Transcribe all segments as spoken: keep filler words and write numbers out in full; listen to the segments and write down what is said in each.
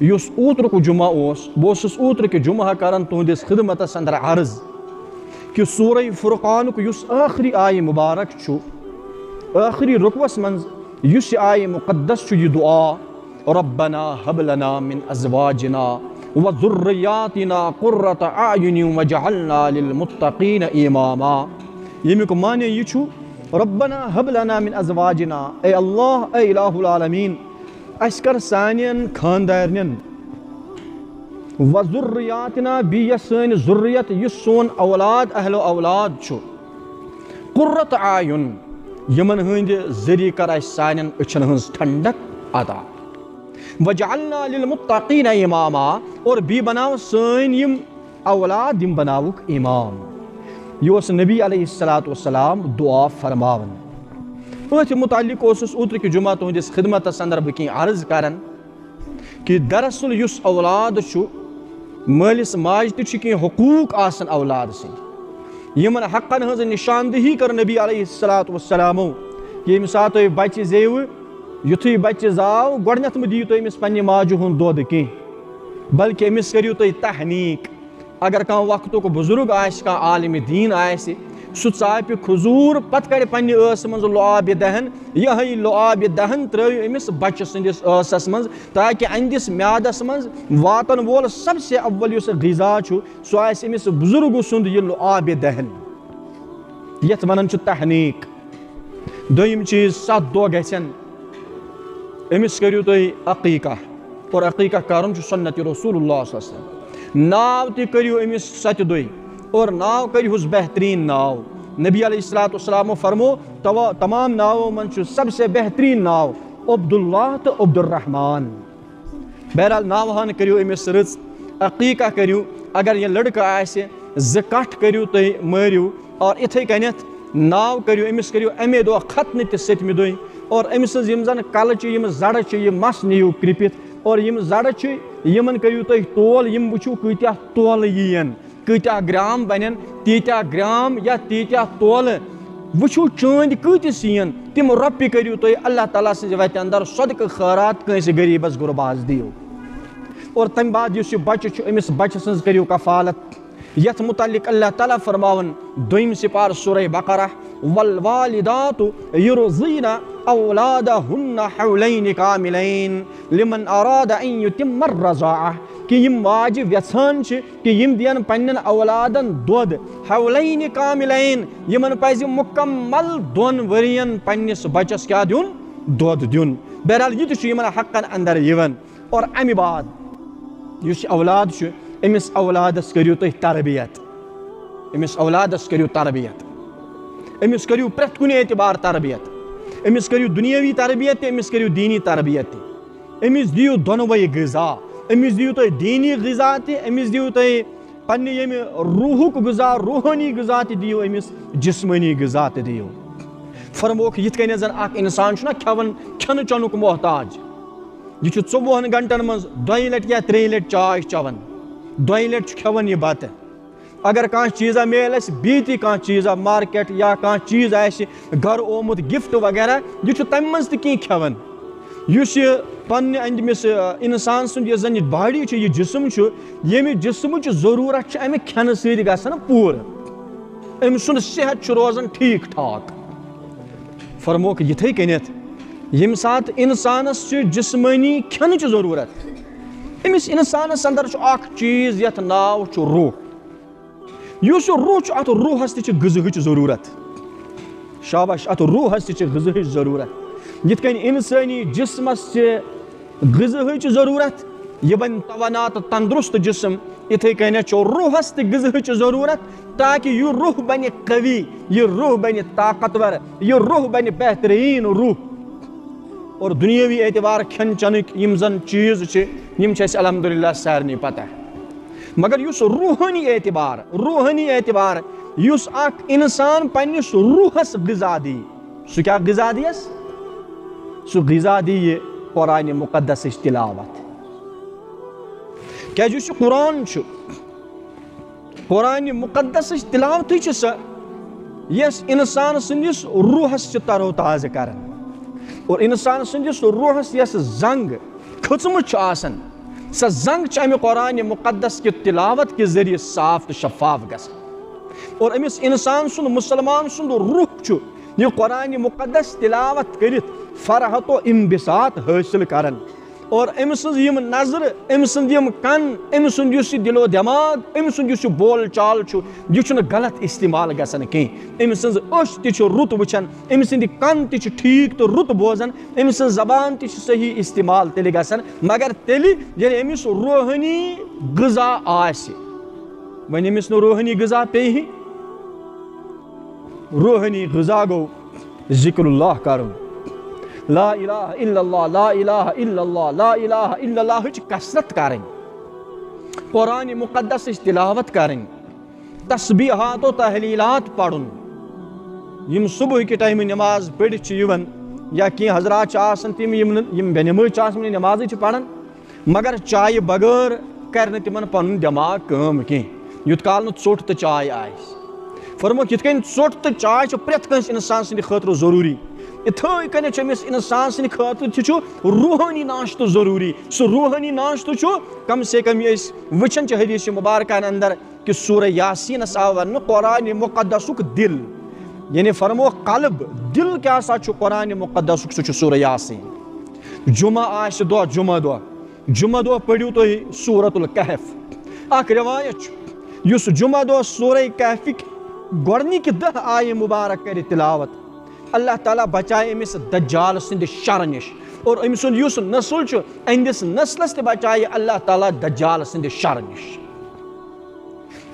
یُس اوترُک جمعہ اوس، بہٕ اوسُس اوترٕ کہِ جمعہ کران تُہنٛدِس خدمتس اندر عرض کہِ سورہ فرقانُک یُس ٲخری آیہِ مبارک چھُ، ٲخری رکوعس منٛز یُس یہِ آیہِ مقدس چھُ، یہِ دعا، "ربنا هب لنا من ازواجنا وذرياتنا قرة اعين واجعلنا للمتقين اماما"، ییٚمیُک معنی یہِ چھُ، "ربنا هب لنا من ازواجنا"، اے اللہ، اے الہ العالمین، اسہِ کر سانٮ۪ن خاندارنٮ۪ن، "وذرياتنا"، بیٚیہِ یۄس سٲنۍ ذُریت، یُس سون اولاد، اہل و اولاد چھُ، "قرة اعين"، یِمن ہٕنٛدِ ذٔریعہٕ کر اسہِ سانٮ۪ن أچھن ہٕنٛز ٹھنڈک عطا، "واجعلنا للمتقين اماما"، اور بیٚیہِ بناو سٲنۍ یِم اولاد، یِم بناوُکھ امام۔ یہِ اوس نبی علیہ الصلوۃ والسلام دعا فرماوان۔ أتھۍ متعلق اوسُس اوترٕ کہِ جمعہ تُہنٛدِس خدمتس اندر بہٕ کینٛہہ عرض کران کہِ دراصل یُس اولاد چھُ، مٲلِس ماجہِ تہِ چھِ کینٛہہ حقوٗق آسان اولاد سٕنٛدۍ۔ یِمن حقن ہٕنٛز نشاندہی کٔر نبی علیہ الصلوۃ والسلامو۔ ییٚمہِ ساتہٕ تُہۍ بچہِ زیوٕ، یُتھُے بچہِ زاو، گۄڈٕنٮ۪تھ مہٕ دِیِو تُہۍ أمِس پننہِ ماجہِ ہُنٛد دۄد کینٛہہ، بلکہِ أمِس کٔرِو تُہۍ تحنیٖک۔ اگر کانٛہہ وقتُک بُزرگ آسہِ، کانٛہہ عالمِ دیٖن آسہِ، سُہ ژاپہِ کھجوٗر، پتہٕ کڑِ پننہِ ٲسہٕ منٛز لعاب دہن، یِہوٚے لعاب دہن ترٲیِو أمِس بچہِ سٕنٛدِس ٲسس منٛز، تاکہِ أہنٛدِس میادس منٛز واتن وول سب سے اول یُس غذا چھُ، سُہ آسہِ أمِس بُزرگ سُنٛد یہِ لعاب دہن، یتھ ونان چھُ تحنیٖک۔ دوٚیِم چیٖز، ستھ دۄہ گژھن أمِس کٔرِو تُہۍ عقیٖقہ، اور عقیٖقہ کرُن چھُ سنت رسول اللہ صلی اللہ علیہ وسلم۔ ناو تہِ کٔرِو أمِس ستہِ دۄہہِ، اور ناو کٔرِہُس بہتریٖن ناو۔ نبی علیہ الصلوۃ والسلامو فرمو، توا-، تمام ناوو منٛز چھُ سب سے بہتریٖن ناو عبداللہ تہٕ عبدالرحمان۔ بہرحال، ناوہان کٔرِو أمِس رٕژ، عقیٖقہ کٔرِو۔ اگر یہِ لٔڑکہٕ آسہِ، زٕ کَٹھ کٔرِو تُہۍ، مٲرِو، اور یِتھَے کٔنٮ۪تھ ناو کٔرِو أمِس، کٔرِو اَمے دۄہ ختنہٕ تہِ سٔتمہِ دۄہہِ۔ اور أمۍ سٕنٛز یِم زَن کَلہٕ چھِ، یِم زَڑٕ چھِ، یہِ مَس نِیِو کرٛپِتھ، اور یِم زَڑٕ چھِ، یِمَن کٔرِو تُہۍ تول، یِم وٕچھِو کۭتیٛاہ تولہٕ یِیَن، کۭتیٛاہ گرام بنن، تیٖتیٛاہ گرام یا تیٖتیٛاہ تولہٕ۔ وٕچھِو چٲنٛدۍ کۭتِس یِین، تِم رۄپیہِ کٔرِو تُہۍ اللہ تعالیٰ سٕنٛزِ وتہِ اندر صدقہٕ خٲرات، کٲنٛسہِ غریٖبس غُرباہس دِیِو۔ اور تَمہِ بعد یُس یہِ بچہٕ چھُ، أمِس بچہٕ سٕنٛز کٔرِو کفالت۔ یتھ متعلق اللہ تعالیٰ فرماوان دوٚیِم سپارٕ سورہ بقرہ، "والوالدات يرضعن أولادهن حولين كاملين لمن أراد أن يتم الرضاعة"، کہِ یِم ماجہِ یژھان چھِ کہِ یِم دِین پننٮ۪ن اولادن دۄد، حولین کاملین، یِمن پزِ مکمل دۄن ؤرین پننِس بچس کیٛاہ دیُن؟ دۄد دیُن۔ بہرحال، یہِ تہِ چھُ یِمن حقن اندر یِوان۔ اور امہِ بعد یُس یہِ اولاد چھُ، أمِس اولادس کٔرِو تُہۍ تربیت، أمِس اولادس کٔرِو تربیت، أمِس کٔرِو پرٛٮ۪تھ کُنہِ اعتبار تربیت، أمِس کٔرِو دُنیٲوی تربیت تہِ، أمِس کٔرِو دیٖنی تربیت تہِ۔ أمِس دِیِو دۄنوَے غذا، أمِس دِیِو تُہۍ دیٖنی غذا تہِ، أمِس دِیِو تُہۍ پننہِ ییٚمہِ روحُک غذا، روحٲنی غذا تہِ دِیِو أمِس، جسمٲنی غذا تہِ دِیِو۔ فرموکھ، یِتھ کٔنۍ زن اکھ انسان چھُنہ کھٮ۪وان، کھٮ۪نہٕ چٮ۪نُک محتاج، یہِ چھُ ژوٚوُہن گھنٹن منٛز دۄیہِ لٹہِ یا ترٛیٚیہِ لٹہِ چاے چٮ۪وان، دۄیہِ لٹہِ چھُ کھٮ۪وان یہِ بتہٕ۔ اگر کانٛہہ چیٖزا میلہِ اَسہِ، بیٚیہِ تہِ کانٛہہ چیٖزا مارکیٹ یا کانٛہہ چیٖز آسہِ گرٕ آمُت، گفٹ وغیرہ، یہِ چھُ تَمہِ منٛز تہِ کینٛہہ کھٮ۪وان۔ یُس یہِ پننہِ أنٛدمِس، آ، انسان سُنٛد یُس زن یہِ باڈی چھُ، یہِ جسم چھُ، ییٚمہِ جسمٕچ ضروٗرت چھِ اَمہِ کھٮ۪نہٕ سۭتۍ گژھان پوٗرٕ۔ أمۍ سُنٛد صحت چھُ روزان ٹھیٖک ٹھاک۔ فرموکھ یِتھَے کٔنٮ۪تھ، ییٚمہِ ساتہٕ انسانس چھِ جسمٲنی کھٮ۪نٕچ ضروٗرت، أمِس انسانس اندر چھُ اکھ چیٖز یتھ ناو چھُ روح۔ یُس یہِ روح چھُ، اتھ روحس تہِ چھِ غذہٕچ ضروٗرت۔ شاباش، اتھ روحس تہِ چھِ غذہٕچ ضروٗرت۔ یِتھ کٔنۍ انسٲنی جسمس چھِ غذہٕچ ضروٗرت، یہِ بنہِ توانا تہٕ تندرست جسم، یِتھے کٔنۍ چھُ روحس تہِ غذہٕچ ضروٗرت، تاکہِ یہِ روح بنہِ قوی، یہِ روح بنہِ طاقتور، یہِ روح بنہِ بہتریٖن روح۔ اور دُنیٲوی اعتبار کھٮ۪ن چٮ۪نٕکۍ یِم زن چیٖز چھِ، یِم چھِ اَسہِ الحمدللہ سارنٕے پتہ۔ مگر یُس روحٲنی اعتبار، روحٲنی اعتبار یُس اکھ انسان پننِس روحس غذا دی، سُہ کیٛاہ غذا دیس؟ سُہ غذا دی یہِ قرآن مقدسٕچ تلاوت۔ کیٛازِ یُس یہِ قرآن چھُ، قرآن مقدسٕچ تلاوتٕے چھِ سۄ، یۄس انسان سٕنٛدِس روحس چھِ تر و تازٕ کران۔ اور انسان سٕنٛدِس روحس یۄس زنگ کھٔژمٕژ چھِ آسان، سۄ زنگ چھِ امہِ قرآن مقدس کہِ تلاوت کہِ ذٔریعہٕ صاف تہٕ شفاف گژھان۔ اور أمِس انسان سُنٛد، مسلمان سُنٛد روح چھُ یہِ قرآن مقدس تلاوت کٔرِتھ فرحت و انبساط حٲصِل کران۔ اور أمۍ سٕنٛز یِم نظرٕ، أمۍ سٕنٛدۍ یِم کن، أمۍ سُنٛد یُس یہِ دِل و دٮ۪ماغ، أمۍ سُنٛد یُس یہِ بول چال چھُ، یہِ چھُنہٕ غلط استعمال گژھان کینٛہہ۔ أمۍ سٕنٛز أچھ تہِ چھِ رُت وٕچھان، أمۍ سٕنٛدِ کن تہِ چھِ ٹھیٖک تہٕ رُت بوزان، أمۍ سٕنٛز زبان تہِ چھِ صحیح استعمال تیٚلہِ گژھان، مگر تیٚلہِ ییٚلہِ أمِس روحٲنی غذا آسہِ۔ وۄنۍ أمِس نہٕ روحٲنی غذا پیٚیہِ، روحٲنی غذا گوٚو ذکر اللہ کرُن۔ لا الہ الا اللہ، لا الہ الا اللہ، لا الہ الا اللہ ہٕچ کثرت کرٕنۍ، قرآن مقدسٕچ تلاوت کرٕنۍ، تسبیحات و تحلیلات پرُن۔ یِم صبح کہِ ٹایمہٕ نماز پٔرِتھ چھِ یِوان، یا کینٛہہ حضرات چھِ آسان تِم، یِم نہٕ، یِم بے نمٲز چھِ آسان، یِم نہٕ نمازٕے چھِ پران، مگر چایہِ بغٲر کرِ نہٕ تِمن پنُن دٮ۪ماغ کٲم کینٛہہ، یُت کال نہٕ ژوٚٹ تہٕ چاے آسہِ۔ فرمووُکھ، یِتھ کٔنۍ ژوٚٹ تہٕ چاے چھِ پرٛٮ۪تھ کٲنٛسہِ انسان سٕنٛدِ خٲطرٕ ضروٗری، یِتھٲے کٔنٮ۪تھ چھُ أمِس انسان سٕنٛدِ خٲطرٕ تہِ چھُ روحٲنی ناشتہٕ ضروٗری۔ سُہ روحٲنی ناشتہٕ چھُ، کم سے کم، یہِ أسۍ وٕچھان چھِ حدیث مبارکہ ہن اندر، کہِ سورہ یاسینس آو وننہٕ قرآن مقدسُک دِل، یعنی فرمووُکھ قلب، دِل کیٛاہ سا چھُ قرآن مقدسُک؟ سُہ چھُ سورہ یاسین۔ جمعہ آسہِ دۄہ، جمعہ دۄہ، جمعہ دۄہ پٔرِو تُہۍ سورۃ الکہف۔ اکھ روایت چھُ، یُس جمعہ دۄہ سورہ کہفٕکۍ گۄڈٕنِکۍ دَہ آیہِ مبارک کرِ تلاوت، اللہ تعالیٰ بچایہِ أمِس دجال سٕنٛدِ شرٕ نِش، اور أمۍ سُنٛد یُس نسل چھُ، أہنٛدِس نسلس تہِ بچایہِ اللہ تعالیٰ دجال سٕنٛدِ شرٕ نِش۔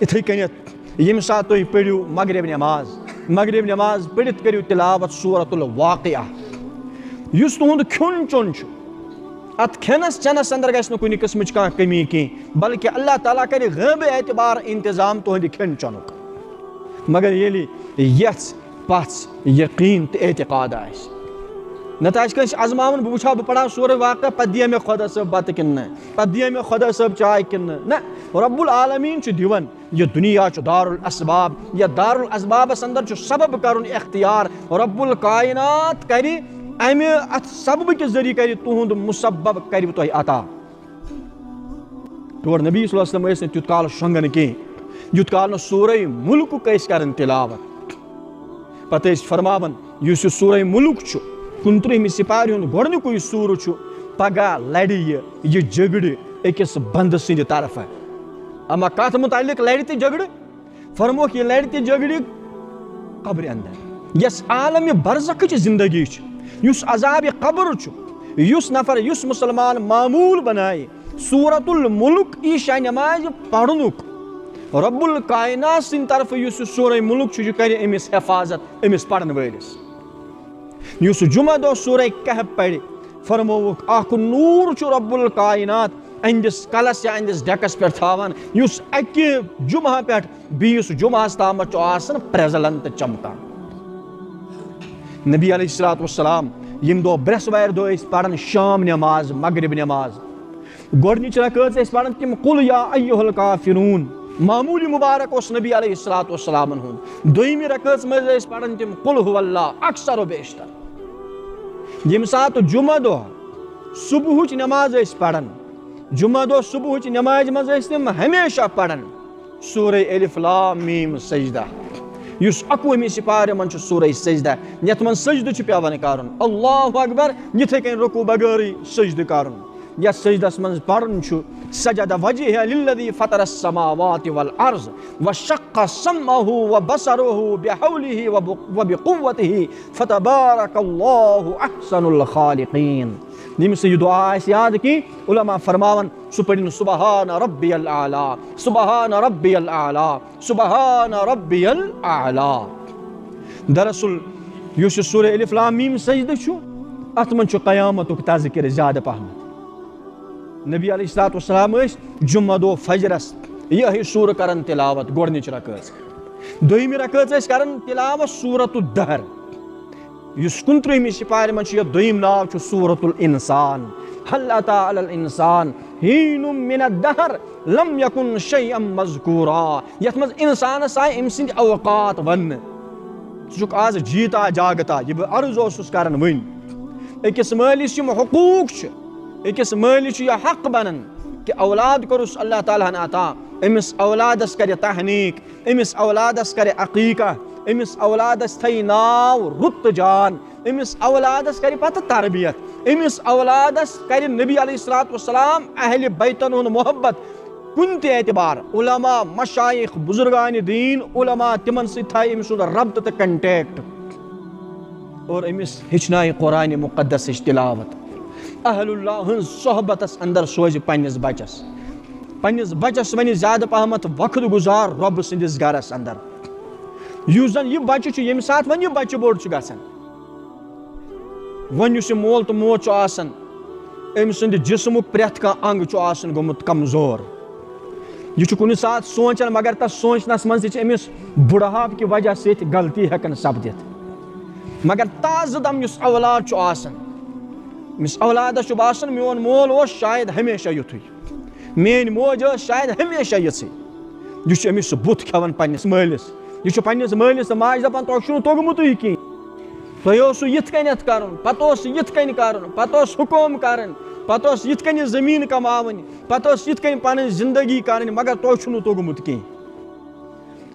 یِتھے کٔنٮ۪تھ ییٚمہِ ساتہٕ تُہۍ پٔرِو مغرب نماز، مغرب نماز پٔرِتھ کٔرِو تلاوت سورۃ الواقعہ۔ یُس تُہُنٛد کھیوٚن چیوٚن چھُ، اتھ کھٮ۪نس چٮ۪نس اندر گژھِ نہٕ کُنہِ قٕسمٕچ کانٛہہ کٔمی کینٛہہ، بلکہِ اللہ تعالیٰ کرِ غٲبہِ اعتبار انتظام تُہنٛدِ کھٮ۪ن چٮ۪نُک۔ مگر ییٚلہِ یژھ، پژھ، یقین تہٕ اعتقاد آسہِ، نتہٕ آسہِ کٲنٛسہِ ازماوُن، بہٕ وٕچھٕ ہا، بہٕ پرٕ ہا سورہ واقعہ، پتہٕ دِیا مےٚ خۄدا صٲب بتہٕ کِنہٕ نہ، پتہٕ دِیا مےٚ خۄدا صٲب چاے کِنہٕ نہ۔ نہ، رب العالمین چھُ دِوان۔ یہِ دُنیا چھُ دارالاسباب، یتھ دارالاسبابس اندر چھُ سبب کرُن اختیار۔ رب الکائنات کرِ امہِ، اتھ سببہٕ کہِ ذٔریعہٕ کرِ تُہُنٛد مسبب، کرِ تۄہہِ عطا۔ تور نبی صلی اللہ علیہ وسلم ٲسۍ نہٕ تیُتھ کال شۄنٛگان کینٛہہ، یُتھ کال نہٕ سورہ ملکُک ٲسۍ کران تلاوت۔ پتہٕ ٲسۍ فرماوان، یُس یہِ سورہ ملک چھُ، کُنترٕہمہِ سپارِ ہُنٛد گۄڈٕنیُکُے سورہ چھُ، پگاہ لڑِ یہِ، یہِ جھگڑِ أکِس بندٕ سٕنٛدِ طرفہٕ۔ اما کتھ متعلق لڑِ تہٕ جھگڑِ؟ فرمووُکھ، یہِ لڑِ تہٕ جھگڑِ قبرِ اندر۔ یس عالم برزخٕچ زندگی چھِ، یُس عذاب قبر چھُ، یُس نفر، یُس مسلمان معمول بنایہِ سورۃ الملک عشاء نمازِ پرنُک، رب الکائنات سٕنٛدِ طرفہٕ یُس یہِ سورہ ملک چھُ، یہِ کرِ أمِس حفاظت، أمِس پرن وٲلِس۔ یُس جمعہ دۄہ سورہ کہف پرِ، فرمووُکھ، اکھ نور چھُ رب الکائنات أہنٛدِس کلس یا أہنٛدِس ڈیکس پٮ۪ٹھ تھاوان، یُس اکہِ جمعہ پٮ۪ٹھ بیٚیِس جمعہس تامتھ چھُ آسان پرٛزلان تہٕ چمکان۔ نبی علیہ الصلوۃ والسلام ییٚمہِ دۄہ برٛٮ۪سوارِ دۄہ ٲسۍ پران شام نماز، مغرب نماز، گۄڈٕنِچ رکٲژ ٲسۍ پران تِم قل یا ایھا الکافرون، معمولی مبارک اوس نبی علیہ الصلوۃ والسلامن ہُنٛد۔ دوٚیمہِ رکٲژ منٛز ٲسۍ پران تِم قل ھو اللہ اکثر و بیشتر۔ ییٚمہِ ساتہٕ جمعہ دۄہ صبحٕچ نماز ٲسۍ پران، جمعہ دۄہ صبحٕچ نمازِ منٛز ٲسۍ تِم ہمیشہ پران سورہ الف لام میم سجدہ، یُس اکوُہمہِ سپارِ منٛز چھُ سورہ سجدہ، یتھ منٛز سجدٕ چھُ پٮ۪وان کرُن۔ اللہ اکبر، یِتھے کٔنۍ رکوع بغٲرٕے سجدٕ کرُن۔ یتھ سجدس منٛز پرُن چھُ، سجد وجهه للذي فطر السماوات والارض وشق سمعه وبصره بحوله وب-، وبقوته فتبارک اللہ احسن الخالقین۔ ییٚمِس نہٕ یہِ دعا آسہِ یاد کینٛہہ، علماء فرماوان، سُہ پٔرِن سبحان ربی الاعلیٰ، سبحان ربی الاعلیٰ، سبحان ربی الاعلیٰ۔ دراصل یُس یہِ سورہ الف لام میم سجدٕ چھُ، اتھ منٛز چھُ قیامتُک تذکرٕ زیادٕ پہمتھ۔ نبی علیہ الصلوۃ والسلام ٲسۍ جمعہ دۄہ فجرس یِہے سورہ کران تلاوت، گۄڈٕنِچ رکٲژ۔ دوٚیمہِ رکٲژ ٲسۍ کران تلاوت سورۃ الدہر، یُس کُنترٕہمہِ سپارِ منٛز چھُ، یتھ دوٚیِم ناو چھُ سورۃ الانسان۔ هل اتى على الانسان حين من الدهر لم يكن شيئا مذكورا۔ یتھ منٛز انسانس آیہِ أمۍ سٕنٛدۍ اوقات وننہٕ۔ ژٕ چھُکھ آز جیٖتا جاگتا، یہِ بہٕ عرض اوسُس کران وٕنۍ۔ أکِس مٲلِس یِم حقوٗق چھِ، أکِس مٲلِس چھُ یہِ حق بنان کہ اولاد کوٚرُس اللہ تعالیٰ ہن عطا، أمِس اولادس کرِ تحنیٖک، أمِس اولادس کرِ عقیٖقہ، أمِس اولادس تھایہِ ناو رُت تہٕ جان، أمِس اولادس کرِ پتہٕ تربیت، أمِس اولادس کرِ نبی علیہ الصلوۃ والسلام اہلِ بیتن ہُنٛد محبت کُنہِ تہِ اعتبار، علماء، مشایخ، بزرگان دین، علماء، تِمن سۭتۍ تھایہِ أمۍ سُنٛد ربطہٕ تہٕ contact۔ اور أمِس ہیٚچھنایہِ قرآن مقدسٕچ تلاوت۔ اہل اللہ ہٕنٛز صحبتس اندر سوزِ پننِس بچس۔ پننِس بچس ونہِ زیادٕ پہمتھ وقت گُزار رۄبہٕ سٕنٛدِس گرس اندر۔ یُس زن یہِ بچہِ چھُ، ییٚمہِ ساتہٕ وۄنۍ یہِ بچہِ بوٚڑ چھُ گژھان، وۄنۍ یُس یہِ مول تہٕ موج چھُ آسان، أمۍ سٕنٛدِ جسمُک پرٛٮ۪تھ کانٛہہ انگ چھُ آسان گوٚمُت کمزور۔ یہِ چھُ کُنہِ ساتہٕ سونٛچان، مگر تَتھ سونٛچنَس منٛز تہِ چھِ أمِس بُڑھاپہٕ کہِ وجہ سۭتۍ غلطی ہٮ۪کان سپدِتھ۔ مگر تازٕ دم یُس اولاد چھُ آسان، أمِس اولادَس چھُ باسان، میون مول اوس شاید ہمیشہ یُتھُے، میٲنۍ موج ٲس شاید ہمیشہ یِژھٕے۔ یہِ چھُ أمِس سُہ بُتھ کھٮ۪وان پننِس مٲلِس، یہِ چھُ پننِس مٲلِس تہٕ ماجہِ دَپان، تۄہہِ چھُنہٕ توٚگمُتٕے کِہیٖنۍ، تۄہہِ اوسوٕ یِتھ کٔنٮ۪تھ کَرُن، پَتہٕ اوس یِتھ کٔنۍ کَرُن، پَتہٕ اوس حُکُم کَرٕنۍ، پَتہٕ اوس یِتھ کٔنۍ یہِ زٔمیٖن کَماوٕنۍ، پَتہٕ اوس یِتھ کٔنۍ پَنٕنۍ زِندگی کَرٕنۍ، مگر تۄہہِ چھُنہٕ توٚگمُت کینٛہہ۔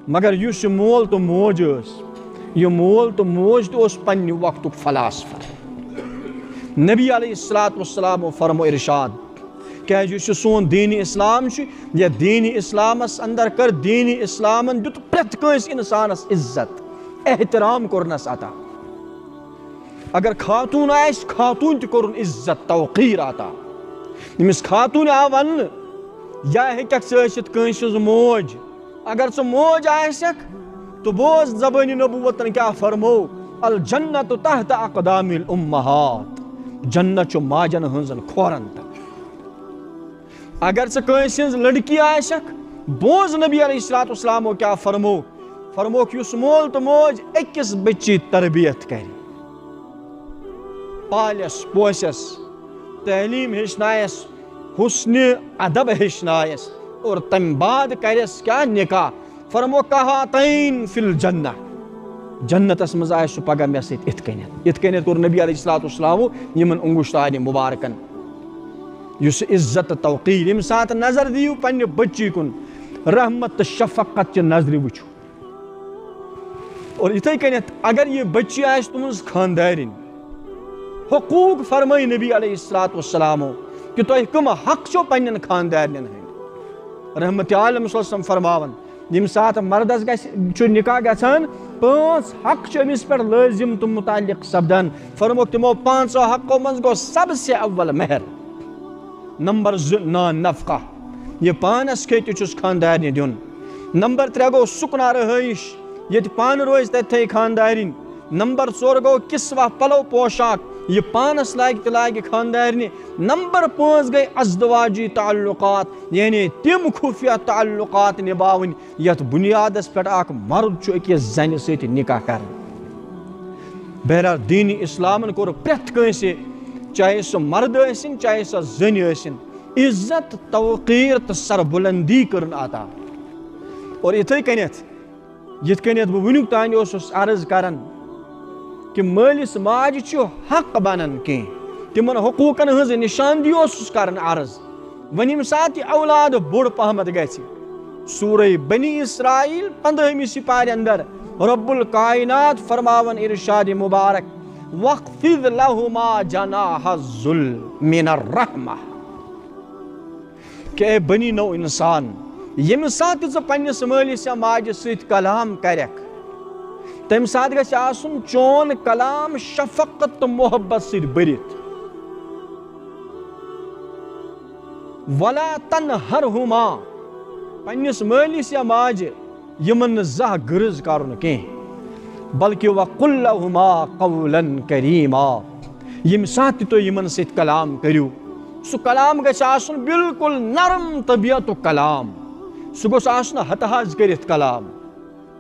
مگر یُس یہِ مول تہٕ موج ٲس، یہِ مول تہٕ موج تہِ اوس پننہِ وقتُک فلاسفر۔ نبی علیہ الصلوۃ والسلامو فرمو ارشاد، کیازِ یُس یہِ سون دین اسلام چھُ، یتھ دین اسلامس اندر کٔر دین اسلامن دیُت پرٛٮ۪تھ کٲنٛسہِ انسانس عزت، احترام کوٚرنس عطا۔ اگر خاتون آسہِ، خاتون تہِ کوٚرُن عزت، توقیر عطا۔ ییٚمِس خاتون آو وننہٕ، یا ہیٚککھ ژٕ ٲسِتھ کٲنٛسہِ ہٕنٛز موج۔ اگر ژٕ موج آسکھ، تہٕ بوز زبٲنہِ نبوتن کیٛاہ فرمو، "الجنت تحت اقدام الامہات"، جنت چھُ ماجن ہٕنٛزن کھورن تل۔ اگر ژٕ کٲنٛسہِ ہٕنٛز لڑکی آسکھ، بوز نبی علیہ الصلوۃ والسلامو کیٛاہ فرمو۔ فرموکھ، یُس مول تہٕ موج أکِس بچی تربیت کرِ، پالٮ۪س پوسٮ۪س، تعلیٖم ہیٚچھنایس، حسنِ ادب ہیٚچھنایس، اور تمہِ بعد کرٮ۪س کیٛاہ، نکاح۔ فرمو، "کہاتین فی الجنہ"، جنتس منٛز آسہِ سُہ پگاہ مےٚ سۭتۍ اِتھ کٔنٮ۪تھ۔ اِتھ کٔنٮ۪تھ کوٚر نبی علیہ الصلوۃ والسلامو یِمن انگوشتارِ مبارکن یُس عزت تہٕ توقیر، ییٚمہِ ساتہٕ نظر دِیِو پننہِ بچی کُن، رحمت تہٕ شفقت چہِ نظرِ وٕچھِو۔ اور یِتھے کٔنٮ۪تھ اگر یہِ بچی آسہِ تُہنٛز خاندارِنۍ، حقوٗق فرمٲے نبی علیہ الصلوۃ والسلامو کہِ تۄہہِ کٕم حق چھو پننٮ۪ن خاندارنٮ۪ن ہٕنٛدۍ۔ رحمت عالم صلی اللہ علیہ وسلم فرماوان، ییٚمہِ ساتہٕ مردس گژھِ، چھُ نکاح گژھان، پانٛژھ حق چھِ أمِس پٮ۪ٹھ لٲزم تہٕ متعلق سپدان۔ فرموکھ، تِمو پانٛژو حقو منٛز گوٚو سب سے اول مہر، نمبر زٕ نا نفقہ، یہِ پانس کھیٚیہِ تہِ چھُس خاندارنہِ دیُن۔ نمبر ترٛےٚ گوٚو سُکنا رہٲیِش، ییٚتہِ پانہٕ روزِ تتہِ تھٲیہِ خاندارِنۍ۔ نمبر ژور گوٚو کسوہ، پلو پوشاک، یہِ پانس لاگہِ تہِ لاگہِ خاندارنہِ۔ نمبر پانٛژھ گٔے ازدواجی تعلقات، یعنی تِم خفیہ تعلقات نباوٕنۍ یتھ بنیادس پٮ۪ٹھ اکھ مرد چھُ أکِس زنہِ سۭتۍ نکاح کران۔ بہرحال دین اسلامن کوٚر پرٛٮ۪تھ کٲنٛسہِ، چاہے سُہ مرد ٲسِن چاہے سۄ زٔنۍ ٲسِن، عزت، توقیر تہٕ سربلندی کٔرٕن عطا۔ اور یِتھے کٔنٮ۪تھ یِتھ کٔنٮ۪تھ بہٕ وٕنیُک تام اوسُس عرض کران کہِ مٲلِس ماجہِ چھُ حق بنان کینٛہہ، تِمن حقوٗقن ہٕنٛز نشاندہی اوسُس کران عرض۔ وۄنۍ ییٚمہِ ساتہٕ یہِ اولاد بوٚڑ پہمتھ گژھِ، سورہ بنی اسرائیل پندہمہِ سپارِ اندر رب الکائنات فرماوان ارشاد مبارک، "واخفض لہما جناح الذل من الرحمہ"۔ کہ اے بنی نوع انسان، ییٚمہِ ساتہٕ ژٕ پننِس مٲلِس یا ماجہِ سۭتۍ کلام کرکھ، تمہِ ساتہٕ گژھِ آسُن چون کلام شفقت تہٕ محبت سۭتۍ بٔرِتھ۔ ولا تنہرہما، پننِس مٲلِس یا ماجہِ یِمن نہٕ زانٛہہ گرٕز کرُن کینٛہہ، بلکہِ وقل لہما قولا کریما، ییٚمہِ ساتہٕ تہِ تُہۍ یِمن سۭتۍ کلام کٔرِو، سُہ کلام گژھِ آسُن بالکل نرم طبیعتُک کلام، سُہ گوٚژھ آسُن ہتہٕ حظ کٔرِتھ کلام۔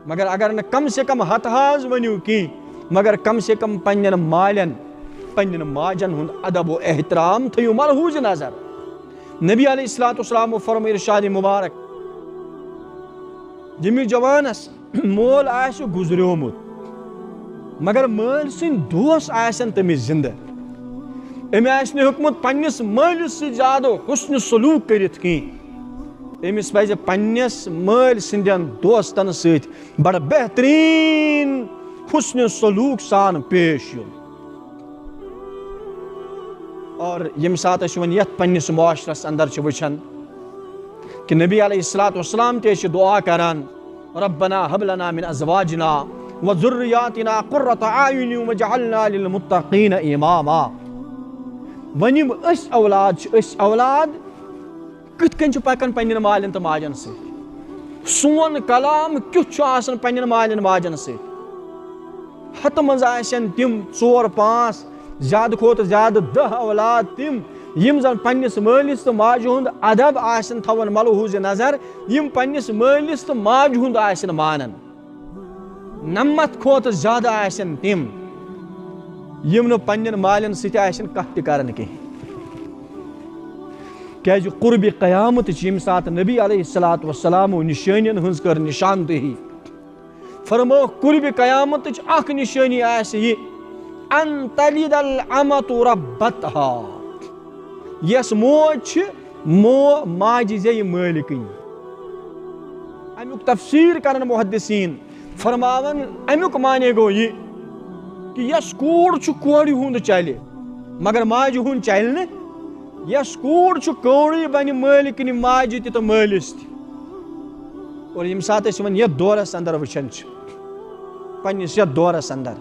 مگر اگر نہٕ کم سے کم ہتہٕ حظ ؤنِو کینٛہہ، مگر کم سے کم پننٮ۪ن مالٮ۪ن، پننٮ۪ن ماجن ہُنٛد ادب و احترام تھٲیِو ملحوظ نظر۔ نبی علیہ الصلوۃ والسلام فرمٲے ارشاد مبارک، ییٚمِس جوانس مول آسہِ گُزریومُت، مگر مٲلۍ سٕنٛدۍ دوس آسن تٔمِس زِندٕ، أمۍ آسہِ نہٕ ہیوٚکمُت پننِس مٲلِس سۭتۍ زیادٕ حسن سلوک کٔرِتھ کینٛہہ۔ أمِس پزِ پننِس مٲلۍ سٕنٛدٮ۪ن دوستن سۭتۍ بڑٕ بہتریٖن حسن سلوک سان پیش یُن۔ اور ییٚمہِ ساتہٕ أسۍ وۄنۍ یتھ پننِس معاشرس اندر چھِ وٕچھان کہِ نبی علیہ الصلوۃ والسلام تہِ چھِ دعا کران، ربنا هب لنا من ازواجنا وذرياتنا قرة اعين واجعلنا للمتقين اماما۔ وۄنۍ یِم أسۍ اولاد چھِ، أسۍ اولاد کِتھ کٔنۍ چھِ پکان پننٮ۪ن مالٮ۪ن تہٕ ماجن سۭتۍ؟ سون کلام کیُتھ چھُ آسان پننٮ۪ن مالٮ۪ن ماجن سۭتۍ؟ ہتہٕ منٛز آسن تِم ژور پانٛژھ، زیادٕ کھۄتہٕ زیادٕ دَہ اولاد تِم، یِم زن پننِس مٲلِس تہٕ ماجہِ ہُنٛد ادب آسن تھاوان ملحوظ نظر، یِم پننِس مٲلِس تہٕ ماجہِ ہُنٛد آسن مانان۔ نَمَتھ کھۄتہٕ زیادٕ آسن تِم، یِم نہٕ پننٮ۪ن مالٮ۪ن سۭتۍ آسن کتھ تہِ کران کینٛہہ۔ کیازِ قربِ قیامتٕچ ییٚمہِ ساتہٕ نبی علیہ الصلوۃ والسلامو نشٲنین ہٕنٛز کٔر نشاندہی، فرمٲو، قربِ قیامتٕچ اکھ نشٲنی آسہِ یہِ، ان تلد الامۃ ربتہا، یۄس موج چھِ، مو ماجہِ زیٚیہِ مٲلکٕنۍ۔ امیُک تفسیر کرن محدثین، فرماوان، امیُک معنی گوٚو یہِ کہِ یۄس کوٗر چھُ، کورِ ہُنٛد چلہِ، مگر ماجہِ ہُنٛد چلہِ نہٕ۔ یۄس کوٗر چھُ، کورٕے بنہِ مٲلکٕنۍ ماجہِ تہِ تہٕ مٲلِس تہِ۔ اور ییٚمہِ ساتہٕ أسۍ وۄنۍ یتھ دورس اندر وٕچھان چھِ، پننِس یتھ دورس اندر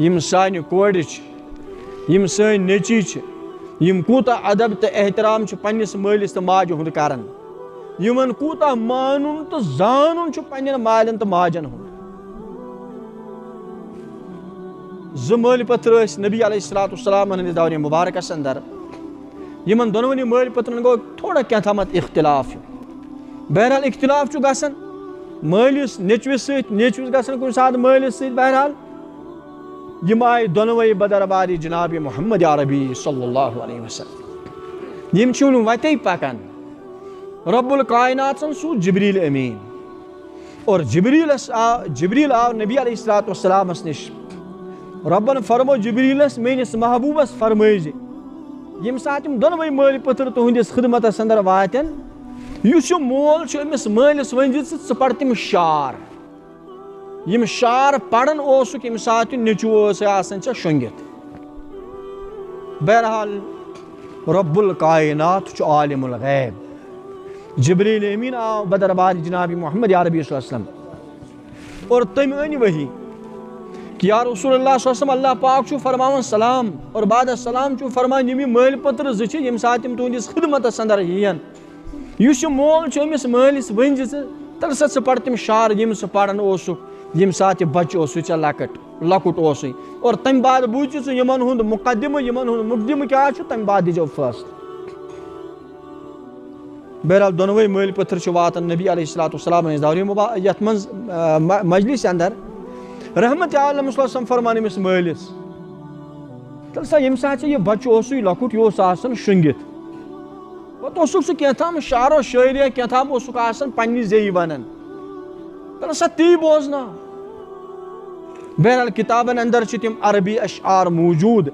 یِم سانہِ کورِ چھِ، یِم سٲنۍ نیٚچی چھِ، یِم کوٗتاہ ادب تہٕ احترام چھِ پننِس مٲلِس تہٕ ماجہِ ہُنٛد کران، یِمن کوٗتاہ مانُن تہٕ زانُن چھُ پننٮ۪ن مالٮ۪ن تہٕ ماجن ہُنٛد۔ زٕ مٲلۍ پٔتھر ٲسۍ نبی علیہ الصلوۃ والسلام ہٕنٛدِس دورِ مبارکس اندر، یِمن دۄنوٕنی مٲلۍ پٔترن گوٚو تھوڑا کینٛہہ تامتھ اختلاف ہیوٗ۔ بہرحال اختلاف چھُ گژھان مٲلِس نیٚچوِس سۭتۍ، نیٚچوِس گژھان کُنہِ ساتہٕ مٲلِس سۭتۍ۔ بہرحال یِم آیہِ دۄنوَے بدربارِ جناب محمد عربی صلی اللہ علیہ وسلم۔ یِم چھِ وُنہِ وتے پکان۔ رب الکائناتن سوٗز جبریل امین۔ اور جبریلس آ-، جبریل آو نبی علیہ الصلوۃ والسلامس نِش۔ ربن فرمو جبریلس، میٲنِس محبوبس فرمٲے زِ ییٚمہِ ساتہٕ یِم دۄنوَے مٲلۍ پٔتھر تُہنٛدِس خدمتس اندر واتن، یُس یہِ مول چھُ، أمِس مٲلِس ؤنۍ زِ ژٕ، ژٕ پَر تِم شعر۔ یِم شعر پران اوسُکھ، ییٚمہِ ساتہٕ یہِ نیٚچوٗ ٲس آسان ژےٚ شۄنٛگِتھ۔ بہرحال، رب الکائنات چھُ عالم الغیب۔ جبریل امین آو بدربار جناب محمد عربی صلی اللہ علیہ وسلم اور تٔمۍ أنۍ وحی کہ یا رسول اللہ صلی اللہ علیہ وسلم، اللہ پاک چھُ فرماوان سلام اور بعد السلام چھُ فرمان یِم یہِ مٲلۍ پٔترٕ زٕ چھِ، ییٚمہِ ساتہٕ تِم تُہنٛدِس خدمتس اندر یِین، یُس یہِ مول چھُ، أمِس مٲلِس ؤنۍ زِ ژٕ، تَلہٕ سا ژٕ پَر تِم شعر، یِم ژٕ پَران اوسُکھ، ییٚمہِ ساتہٕ یہِ بَچہٕ اوسُے ژےٚ لۄکٕٹ، لۄکُٹ اوسُے۔ اور تَمہِ بعد بوٗزِ ژٕ یِمَن ہُنٛد مُقدِمہٕ، یِمَن ہُنٛد مُقدِمہٕ کیٛاہ چھُ، تَمہِ بعد دیٖزیو فٲصلہٕ۔ بہرحال، دۄنوَے مٲلۍ پٔتھٕر چھِ واتان نبی علیہ الصلوۃ والسلام ہٕنٛزِ دورِ مُبا-، یَتھ منٛز، آ، مَ-، مَجلِسہِ اَندَر۔ رحمت عالم صلی اللہ علیہ وسلم فرمان أمِس مٲلِس، تَلہٕ سا، ییٚمہِ ساتہٕ ژےٚ یہِ بَچہٕ اوسُے لۄکُٹ، یہِ اوس آسان شۄنٛگِتھ۔ پتہٕ اوسُکھ سُہ کینٛہہ تام شعر و شٲعری، کینٛہہ تام اوسُکھ آسان پننہِ زیٚیہِ ونان۔ تَلہٕ سا تی بوزناو۔ بہرحال، کتابن اندر چھِ تِم عربی اشعار موجود۔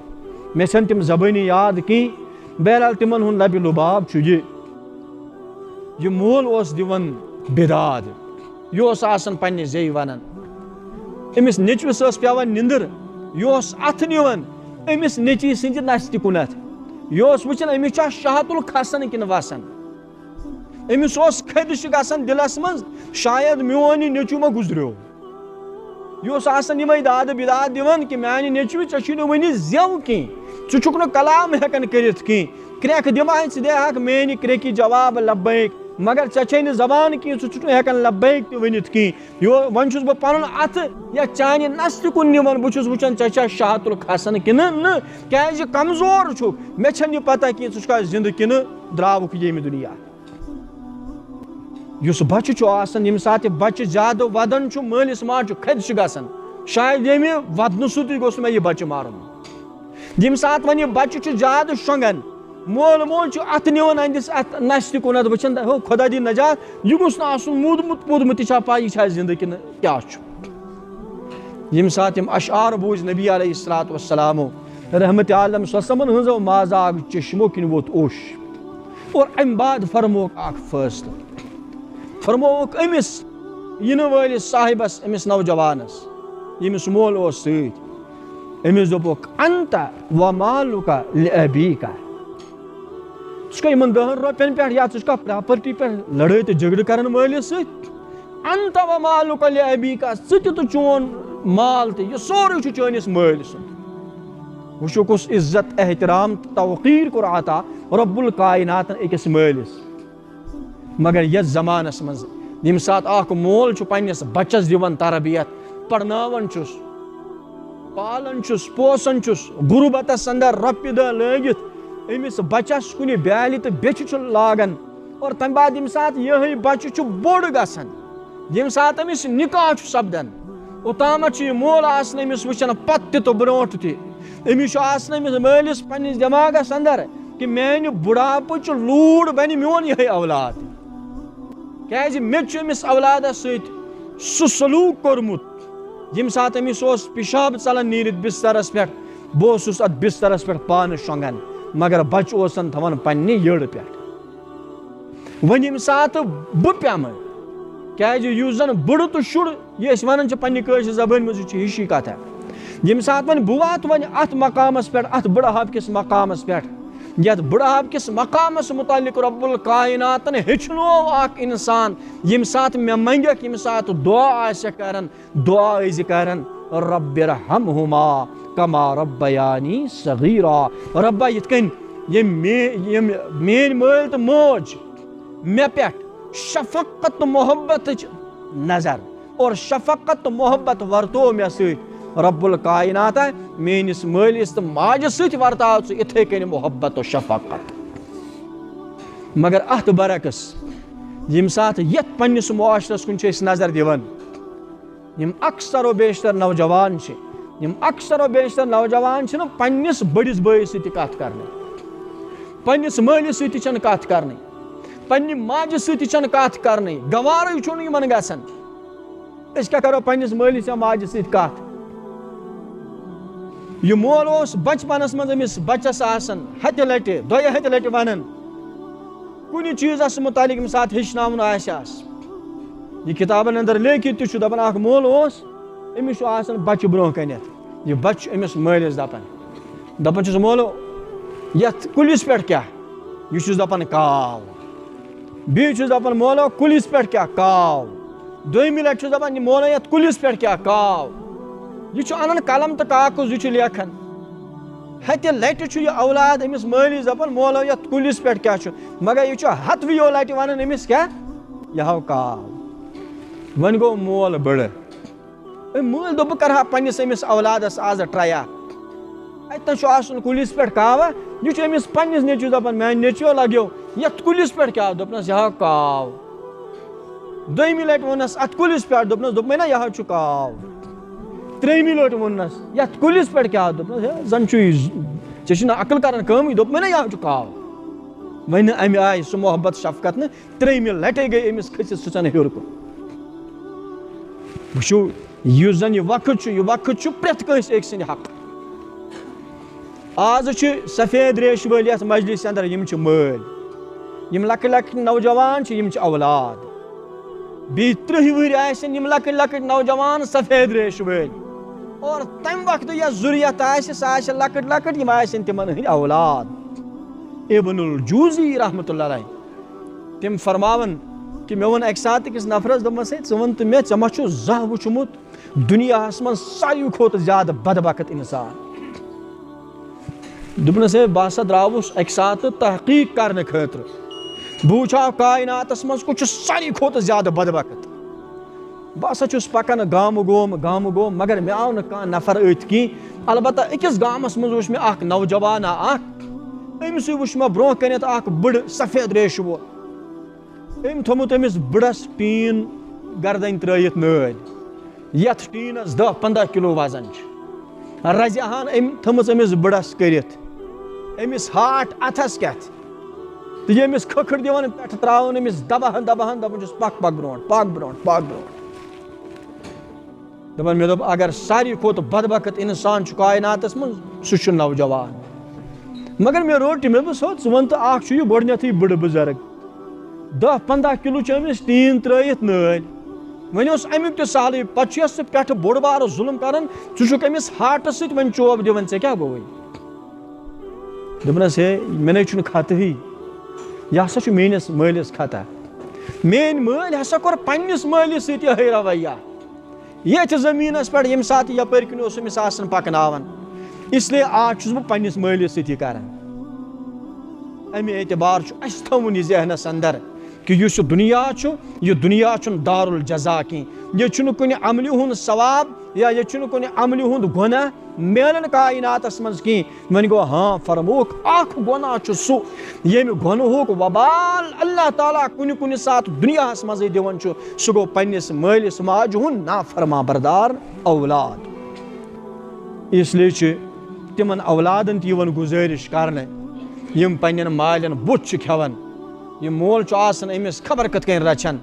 مےٚ چھَنہٕ تِم زبٲنی یاد کینٛہہ۔ بہرحال، تِمن ہُنٛد لبِ لُباب چھُ یہِ۔ یہِ مول اوس دِوان بِداد۔ یہِ اوس آسان پننہِ زیٚیہِ ونان۔ أمِس نیٚچوِس ٲس پٮ۪وان نِندٕر، یہِ اوس اَتھٕ نِوان أمِس نیٚچوِ سٕنٛدِ نستہِ کُنتھ۔ یہِ اوس وٕچھان أمِس چھا شاہت الکھسن کِنہٕ وسان۔ أمِس اوس خدشہٕ گژھان دِلس منٛز، شاید میون یہِ نیٚچوٗ ما گُزریو۔ یہِ اوس آسان یِمے دادٕ بِداد دِوان کہِ میانہِ نیٚچوِ، ژےٚ چھُے نہٕ وُنہِ زٮ۪و کینٛہہ، ژٕ چھُکھ نہٕ کلام ہٮ۪کان کٔرِتھ کینٛہہ۔ کرٛٮ۪کھ دِمہٕ ہا ژٕ، دِہاکھ میٛانہِ کرٛٮ۪کہِ جواب لبیک، مگر ژےٚ چھے نہٕ زبان کینٛہہ، ژٕ چھُکھ نہٕ ہٮ۪کان لبیک تہِ ؤنِتھ کینٛہہ۔ یو-، وۄنۍ چھُس بہٕ پنُن اَتھٕ یَتھ چانہِ نستہِ کُن نِوان، بہٕ چھُس وٕچھان ژےٚ چھا شاہت الکھسن کِنہٕ نہٕ، کیٛازِ کمزور چھُکھ، مےٚ چھَنہٕ یہِ پتہ کینٛہہ ژٕ چھُکھا زِندٕ کِنہٕ درٛاوُکھ ییٚمہِ دُنیا۔ یُس بچہٕ چھُ آسان، ییٚمہِ ساتہٕ یہِ بچہٕ زیادٕ ودان چھُ، مٲلِس ماجہِ چھُ خدشہٕ گژھان، شاید ییٚمہِ ودنہٕ سۭتی گوٚژھ مےٚ یہِ بچہٕ مارُن۔ ییٚمہِ ساتہٕ وۄنۍ یہِ بچہٕ چھُ زیادٕ شۄنٛگان، مول موج چھُ اتھٕ نِوان أہنٛدِس اتھ نستہِ کُنتھ، وٕچھان، ہو، خۄدا دی نجات، یہِ گوٚژھ نہٕ آسُن موٗدمُت پوٗدمُت، یہِ چھا پَے، یہِ چھا زِندٕ کِنہٕ کیٛاہ چھُ؟ ییٚمہِ ساتہٕ یِم اشعار بوٗزۍ نبی علیہ الصلوۃ والسلامو، رحمت عالم صلی اللہ علیہ وسلمن ہٕنٛزو مازاگ چشمو کِنۍ ووت اوٚش۔ اور امہِ بعد فرمووُکھ اکھ فٲصلہٕ۔ فرمووُکھ أمِس یِنہٕ وٲلِس صاحبس، أمِس نوجوانس، ییٚمِس مول اوس سۭتۍ، أمِس دوٚپُکھ، "انت و مالک لابیک۔" ژٕ چھُکھا یِمن دَہن رۄپین پٮ۪ٹھ یا ژٕ چھُکھا پراپرٹی پٮ۪ٹھ لڑٲے تہٕ جھگڑٕ کران مٲلِس سۭتۍ؟ انت و مالک لابیک، ژٕ تہِ تہٕ چون مال تہِ، یہِ سورُے چھُ چٲنِس مٲلۍ سُنٛد۔ وٕچھو، کُس عزت، احترام تہٕ توقیٖر کوٚر عطا رب الکائناتن أکِس مٲلِس۔ مگر یتھ زمانس منٛز ییٚمہِ ساتہٕ اکھ مول چھُ پننِس بچس دِوان تربیت، پرناوان چھُس، پالان چھُس، پوسان چھُس، غربتس اندر رۄپیہِ دہ لٲگِتھ أمِس بچس کُنہِ بیالہِ تہٕ بیٚچھِ چھُ لاگان، اور تمہِ بعد ییٚمہِ ساتہٕ یِہوٚے بچہِ چھُ بوٚڑ گژھان، ییٚمہِ ساتہٕ أمِس نکاح چھُ سپدان، اوٚتامتھ چھُ یہِ مول آسان أمِس وٕچھان پتہٕ تہِ تہٕ برونٛٹھ تہِ۔ أمِس چھُ آسان أمِس مٲلِس پننِس دٮ۪ماغس اندر کہِ میانہِ بُڑھاپٕچ لوٗر بنہِ میون یِہوٚے اولاد، کیازِ مےٚ تہِ چھُ أمِس اولادس سۭتۍ سُہ سلوٗک کوٚرمُت۔ ییٚمہِ ساتہٕ أمِس اوس پِشاب ژلان نیٖرِتھ بسترس پٮ۪ٹھ، بہٕ اوسُس اتھ بسترس پٮ۪ٹھ پانہٕ شۄنٛگان، مگر بچہِ اوسن تھاوان پننہِ یٔڑ پٮ۪ٹھ۔ وۄنۍ ییٚمہِ ساتہٕ بہٕ پیٚمہٕ، کیازِ یُس زن بٕڑٕ تہٕ شُر، یہِ أسۍ ونان چھِ پننہِ کٲشرِ زبٲنۍ منٛز، یہِ چھِ ہِشی کتھا۔ ییٚمہِ ساتہٕ وۄنۍ بہٕ واتہٕ وۄنۍ اتھ مقامس پٮ۪ٹھ، اتھ بٕڑٕ ہب کِس مقامس پٮ۪ٹھ، یتھ بٕڑٕ ہب کِس مقامس متعلق رب الکائناتن ہیٚچھنوو اکھ انسان، ییٚمہِ ساتہٕ مےٚ منگکھ، ییٚمہِ ساتہٕ دعا آسہِ کران، دعا ٲسۍ کران، "رب ارحمہما کما ربیانی صغیرا۔" ربا، یِتھ کٔنۍ یِم مے-، یِم میٲنۍ مٲلۍ تہٕ موج مےٚ پٮ۪ٹھ شفقت تہٕ محبتٕچ نظر اور شفقت تہٕ محبت ورتو مےٚ سۭتۍ، رب الکائنات میٲنِس مٲلِس تہٕ ماجہِ سۭتۍ ورتاو ژٕ اِتھے کٔنۍ محبت و شفقت۔ مگر اتھ برعکس، ییٚمہِ ساتہٕ یتھ پننِس معاشرس کُن چھِ أسۍ نظر دِوان، یِم اکثر و بیشتر نوجوان چھِ، یِم اکثر و بیشتر نوجوان چھِنہٕ پننِس بٔڑِس بٲیِس سۭتۍ تہِ کتھ کرنٕے، پننِس مٲلِس سۭتۍ تہِ چھَنہٕ کتھ کرنٕے، پننہِ ماجہِ سۭتۍ تہِ چھَنہٕ کتھ کرنٕے، گوارٕے چھُنہٕ یِمن گژھان۔ أسۍ کیٛاہ کرو پننِس مٲلِس یا ماجہِ سۭتۍ کتھ؟ یہِ مول اوس بچپنس منٛز أمِس بچس آسان ہتہِ لٹہِ، دۄیہِ ہتہِ لٹہِ ونان، کُنہِ چیٖزس متعلق ییٚمہِ ساتہٕ ہیٚچھناوُن آسہِ ہس۔ یہِ کِتابن اندر لیکھِتھ تہِ چھُ دپان، اکھ مول اوس، أمِس چھُ آسان بچہِ برونٛہہ کنٮ۪تھ، یہِ بچہِ چھُ أمِس مٲلِس دپان، دپان چھُس، "مولو، یتھ کُلِس پٮ۪ٹھ کیٛاہ؟" یہِ چھُس دپان، "کاو۔" بیٚیہِ چھُس دپان، "مولو، کُلِس پٮ۪ٹھ کیٛاہ؟" "کاو۔" دوٚیمہِ لٹہِ چھُس دپان، "یہِ مولو، یتھ کُلِس پٮ۪ٹھ کیٛاہ؟" "کاو۔" یہِ چھُ انان قلم تہٕ کاکُز، یہِ چھُ لیکھان۔ ہتہِ لٹہِ چھُ یہِ اولاد أمِس مٲلِس دپان، "مولو، یتھ کُلِس پٮ۪ٹھ کیٛاہ چھُ؟" مگر یہِ چھُ ہتوٕیو لٹہِ ونان أمِس کیٛاہ؟ "یہِ ہاو کاو۔" وۄنۍ گوٚو مول بٕڑٕ۔ أمۍ مٲلۍ دوٚپ، "بہٕ کرٕ ہا پننِس أمِس اولادس آز ٹراے اکھ۔ اتہِ چھُ آسُن کُلِس پٮ۪ٹھ کاوا۔" یہِ چھُ أمِس پننِس نیٚچوِس دپان، "میانہِ نیٚچوِ، لگیو، یتھ کُلِس پٮ۪ٹھ کیٛاہ؟" دوٚپنس، "یہِ ہا کاو۔" دوٚیمہِ لٹہِ ووٚننس، "اتھ کُلِس پٮ۪ٹھ؟" دوٚپنس، "دوٚپمَے نا، یہِ ہا چھُ کاو۔" ترٛیٚیمہِ لٹہِ ووٚننس، "یتھ کُلِس پٮ۪ٹھ کیٛاہ؟" دوٚپنس، "ہے، زن چھُ یہِ، ژےٚ چھُنہٕ عقل کران کٲمٕے، دوٚپمَے نا، یہِ ہا چھُ کاو۔" وۄنۍ نہٕ امہِ آیہِ سُہ محبت شفقت نہٕ، ترٛیٚیمہِ لٹہِ گٔے أمِس کھٔسِتھ سٕژن ہیوٚر کُن۔ وٕچھِو، یُس زن یہِ وقت چھُ، یہِ وقت چھُ پرٛٮ۪تھ کٲنٛسہِ أکۍ سٕنٛدِ حق۔ آز چھِ سفید ریشہِ وٲلۍ یتھ مجلسہِ اندر، یِم چھِ مٲلۍ۔ یِم لۄکٕٹۍ لۄکٕٹۍ نوجوان چھِ، یِم چھِ اولاد۔ بیٚیہِ ترٕٛہہِ وُہٕرۍ آسن یِم لۄکٕٹۍ لۄکٕٹۍ نوجوان سفید ریشہِ وٲلۍ۔ اور تمہِ وقتہٕ یۄس ذُریت آسہِ، سۄ آسہِ لۄکٕٹۍ لۄکٕٹۍ، یِم آسن تِمن ہٕنٛدۍ اولاد۔ ابن الجوزی رحمتہ اللہ علیہ، تِم فرماوان کہِ مےٚ ووٚن اکہِ ساتہٕ أکِس نفرس، دوٚپمس، "ہے، ژٕ وَن تہٕ مےٚ، ژےٚ ما چھُ زانٛہہ وُچھمُت دُنیاہس منٛز ساروی کھۄتہٕ زیادٕ بدبخت انسان؟" دوٚپنس، "ہے، بہٕ ہسا درٛاوُس اکہِ ساتہٕ تحقیق کرنہٕ خٲطرٕ، بہٕ وٕچھٕ ہا کائناتس منٛز کُس چھُ ساروی کھۄتہٕ زیادٕ بدبخت۔ بہٕ ہسا چھُس پکان گامہٕ گوم، گامہٕ گوم، مگر مےٚ آو نہٕ کانٛہہ نفر أتھۍ کِہیٖنۍ۔ البتہ أکِس گامس منٛز وٕچھ مےٚ اکھ نوجوانا اکھ، أمۍ سٕے وٕچھ مےٚ برونٛہہ کنٮ۪تھ اکھ بٕڑٕ سفید ریشہِ وول۔ أمۍ تھوٚمُت أمِس بٕڑس ٹیٖن گردنۍ ترٲیِتھ نٲلۍ۔ یتھ ٹیٖنس دَہ پنٛداہ کِلوٗ وزن چھُ۔ رزِ ہان أمۍ تھٲمٕژ أمِس بٕڑس کٔرِتھ، أمِس ہاٹھ اتھس کٮ۪تھ، تہٕ یہِ أمِس کھٔکھٕر دِوان پٮ۪ٹھٕ ترٛاوان أمِس دبہن دبہن، دپان چھُس، 'پکھ، پکھ برونٛٹھ، پکھ برونٛٹھ، پکھ برونٛٹھ۔'" دَپان، مےٚ دوٚپ، اگر ساروی کھۄتہٕ بدبخت اِنسان چھُ کایناتَس منٛز، سُہ چھُ نوجوان۔ مگر مےٚ روٚٹ، مےٚ دوٚپُس، ہو، ژٕ وَن تہٕ، اَکھ چھُ یہِ گۄڈٕنٮ۪تھٕے بٕڑٕ بُزرگ، دَہ پنٛداہ کِلوٗ چھِ أمِس ٹیٖن ترٛٲیِتھ نٲلۍ۔ وۄنۍ اوس اَمیُک تہِ سہلٕے، پَتہٕ چھُ یَس سُہ پٮ۪ٹھٕ بوٚڑ بارٕ ظُلُم کَران، ژٕ چھُکھ أمِس ہاٹَس سۭتۍ وۄنۍ چوب دِوان، ژےٚ کیٛاہ گوٚوُے؟ دوٚپنَس، ہے، مےٚ نَے چھُنہٕ خطہٕے، یہِ ہسا چھُ میٛٲنِس مٲلِس خطا۔ میٛٲنۍ مٲلۍ ہسا کوٚر پنٛنِس مٲلِس سۭتۍ یِہوٚے رویہ۔ ییٚتھۍ زٔمیٖنَس پٮ۪ٹھ ییٚمہِ ساتہٕ یَپٲرۍ کِنۍ اوس أمِس آسان پَکناوان، اس لیے آز چھُس بہٕ پنٛنِس مٲلِس سۭتۍ یہِ کران۔ اَمہِ اعتبار چھُ اَسہِ تھاوُن یہِ ذہنَس اندر کہِ یُس یہِ دُنیا چھُ، یہِ دُنیا چھُنہٕ دارالجزا کینٛہہ۔ ییٚتہِ چھُنہٕ کُنہِ عملہِ ہُنٛد ثواب یا ییٚتہِ چھُنہٕ کُنہِ عملہِ ہُنٛد گۄناہ میلان کایناتَس منٛز کینٛہہ۔ وۄنۍ گوٚو، ہاں، فرمووُکھ، اَکھ گۄناہ چھُ سُہ، ییٚمہِ گۄنہُک وبال اللہ تعالیٰ کُنہِ کُنہِ ساتہٕ دُنیاہَس منٛزٕے دِوان چھُ، سُہ گوٚو پنٛنِس مٲلِس ماجہِ ہُنٛد نافرما بردار اولاد۔ اس لیے چھِ تِمَن اولادَن تہِ یِوان گُزٲرِش کرنہٕ، یِم پنٛنٮ۪ن مالٮ۪ن بُتھ چھِ کھٮ۪وان۔ یہِ مول چھُ آسان أمِس خبر کِتھ کٔنۍ رَچھان۔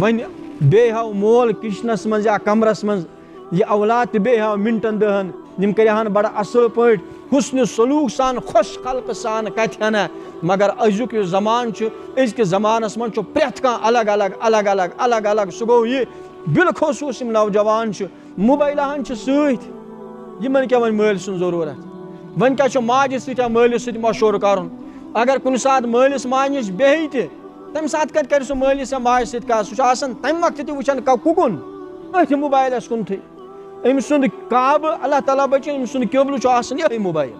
وۄنۍ بیٚیہِ ہاو مول کِچنَس منٛز یا کمرَس منٛز یہِ اولاد تہِ بیٚیہِ ہاو مِنٹَن دَہَن، یِم کَرِہَن بَڑٕ اَصٕل پٲٹھۍ حُسنِ سلوٗک سان، خۄش خلقہٕ سان کَتھِ ہَنا۔ مگر أزیُک یُس زمانہٕ چھُ، أزکِس زمانَس منٛز چھُ پرٛٮ۪تھ کانٛہہ الگ الگ، الگ الگ، الگ الگ۔ سُہ گوٚو یہِ، بالخصوٗص یِم نوجوان چھِ، موبایلہٕ ہَن چھِ سۭتۍ، یِمَن کیٛاہ وۄنۍ مٲلۍ سُنٛد ضروٗرت؟ وۄنۍ کیٛاہ چھُ ماجہِ سۭتۍ یا مٲلِس سۭتۍ مشورٕ کَرُن؟ اگر کُنہِ ساتہٕ مٲلِس ماجہِ نِش بیٚہہِ تہِ، تَمہِ ساتہٕ کَتہِ کَرِ سُہ مٲلِس یا ماجہِ سۭتۍ کَتھ؟ سُہ چھُ آسان تَمہِ وقتہٕ تہِ وٕچھان کا-، کُکُن؟ أتھۍ موبایلَس کُنتھٕے۔ أمۍ سُنٛد کعبہٕ، اللہ تعالیٰ بچٲیِن، أمۍ سُنٛد قبلہٕ چھُ آسان یِہوٚے موبایل۔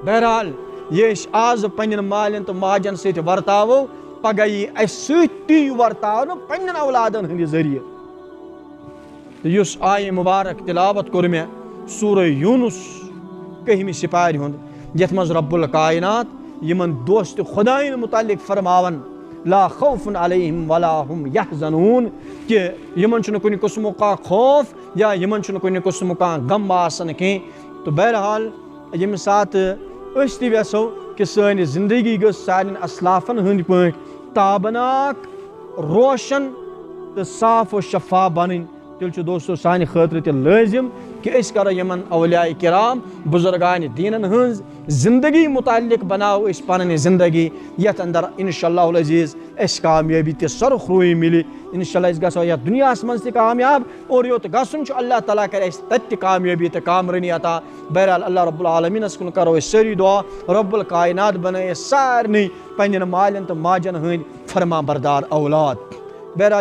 بہرحال، یہِ أسۍ آز پنٛنٮ۪ن مالٮ۪ن تہٕ ماجٮ۪ن سۭتۍ ورتاوو، پگاہ یی اَسہِ سۭتۍ تی ورتاونہٕ پنٛنٮ۪ن اولادَن ہٕنٛدِ ذٔریعہٕ۔ تہٕ یُس آیہِ مُبارک تِلاوت کوٚر مےٚ سورہ یوٗنُس کٔہمہِ سپارِ ہُنٛد، یَتھ منٛز رب الکائنات یِمن دوست خۄدایَن مُتعلق فرماوان، لا خوف علیہم ولا هم یحزنون، کہِ یِمن چھُنہٕ کُنہِ قٕسمُک کانٛہہ خوف یا یِمن چھُنہٕ کُنہِ قٕسمُک کانٛہہ غم آسان کینٛہہ۔ تہٕ بہرحال، ییٚمہِ ساتہٕ أسۍ تہِ یژھو کہِ سٲنۍ زندگی گٔژھ سانٮ۪ن اسلافن ہٕنٛدۍ پٲٹھۍ تابناک، روشن تہٕ صاف و شفاف بنٕنۍ، تیٚلہِ چھُ دوستو سانہِ خٲطرٕ تہِ لٲزِم کہِ أسۍ کرو یِمن اولیاء کرام، بزرگان دیٖنن ہٕنٛز زندگی متعلق بناوو أسۍ پنٕنۍ زندگی، یتھ اندر انشاءاللہ العزیز اَسہِ کامیٲبی تہِ سرخ رویی مِلہِ۔ انشاءاللہ أسۍ گژھو یتھ دُنیاہس منٛز تہِ کامیاب، اور یوٚت گژھُن چھُ، اللہ تعالیٰ کرِ اَسہِ تتہِ تہِ کامیٲبی تہٕ کامرٲنی عطا۔ بہرحال، اللہ رب العالمینس کُن کرو أسۍ سٲری دعا، رب الکائنات بنٲے اَسہِ سارنٕے پننٮ۪ن مالٮ۪ن تہٕ ماجن ہٕنٛدۍ فرما بردار اولاد۔ بہرحال،